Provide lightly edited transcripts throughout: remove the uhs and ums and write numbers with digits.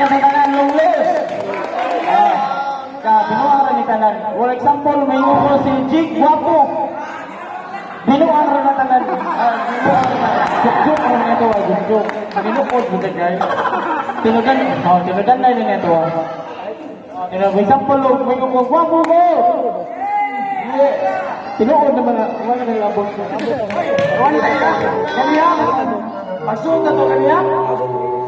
na sa tanan, long live. Ah, ka binuang ra ni tanan. For example, may ko si Jig Guapo. Binuang ra na tanan. Ah, binuang ra na. Juk-juk ra nito, ah, juk-juk. Minukod mo kay. Tinudan, oh, tinudan na ni nito. Ah. Oh, for example, may ko guwapo ko. Yeah. Tinuod naman na, wala na labot ko. Wala ka. Kaniya. Pagsuot na to kaniya.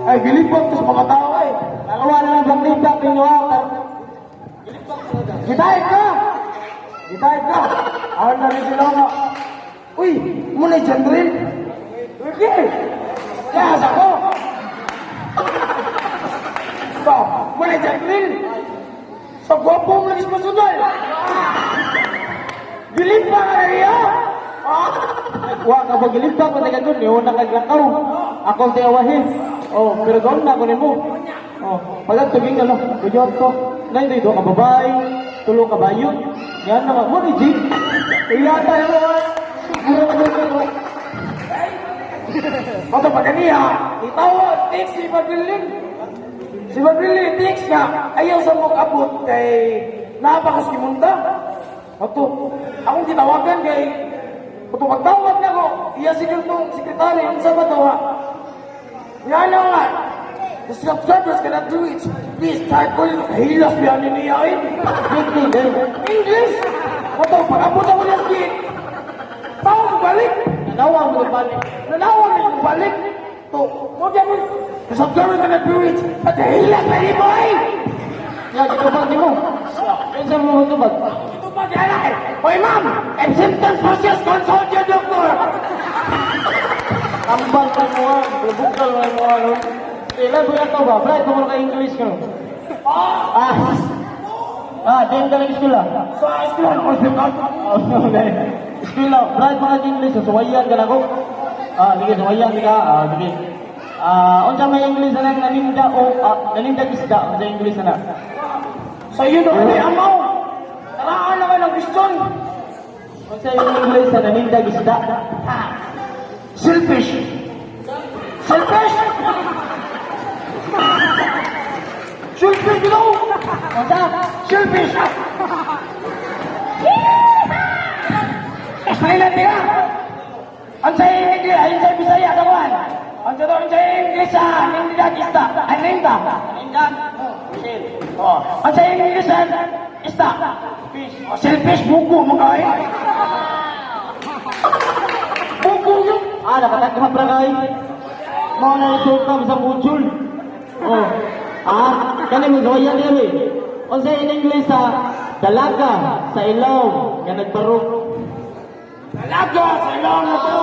Ay, gilipot ko sa mga tao ay. Nakawa na lang bang lipat ninyo ah. Gitayit ka! Gitayit ka! Awan na rin sila nga. Uy, muna Jandril. Okay. Yas ako. So, muna Jandril. Sa gwapo mo lagi masunod. Gilip pa ka na niya. Ah, Wa ka ba gilipat ko taga dun, niyo na kaglakaw. Ako sa awahin. Oh, pero doon na ako nimo. Oh, pagkat tuging ano, kuyot ko. Nay dito ka babae, tulo ka bayo. Yan naman mo ni Jig. Iya tayo. Mura ka dito. Mato pa kaniya. Itawa, text si Mabilin. Si Mabilin, text nga. Ayaw sa mong abot kay napakas kimunta. Mato, akong gitawagan kay Mato, pagtawag na ko, iya siguro tong sekretary, unsa ba to ha? Nga na nga. The subscribers cannot do it. Please try calling. Hilas biya ni niya eh. English! Mato, pag-abot ako niya gate, tawag ko balik. Nawang mo balik. Nanawag na yung balik. To, mo diyan mo. The subscribers cannot do it. At hilas na ni boy! Ya, gitubag nimo. Kinsa mo tubag? Ito pa diyan ay. Hoy ma'am, if symptoms persist, consult your doctor. Tambal ka mo ah, bukal mo mo ano. Sila ba ka ba? Bright mo ka English ka. Ah. Ah, din ka lang eskwela. Sa eskwela ko si Oh, okay. Eskwela, bright mo ka English, suwayan ka na ko. Ah, sige, suwayan ka. Ah, sige. Ah, unsa may English na naninda o ah, naninda isda unsa English na? Sa iyo na kami amaw. Taraan na kayo ng question. Unsa yung English na naninda isda? Selfish. Selfish! Selfish bitaw! Unsa? Selfish! Explain natin ha! Ang sa English, ay sa Bisaya, kawan. Ang sa ang sa English sa Ninda isda, ay Ninda. Naninda. Michelle. Oh, ang sa English sa isda. Fish. Oh, selfish buko mo kay. Buko yun. Ah, nakatagha pra kay. Mao na resulta sa module. Oh. Ah, kani mo suwayan niya eh. Unsa in English sa dalaga sa ilawom nga nagbarog? Dalaga sa ilong na to.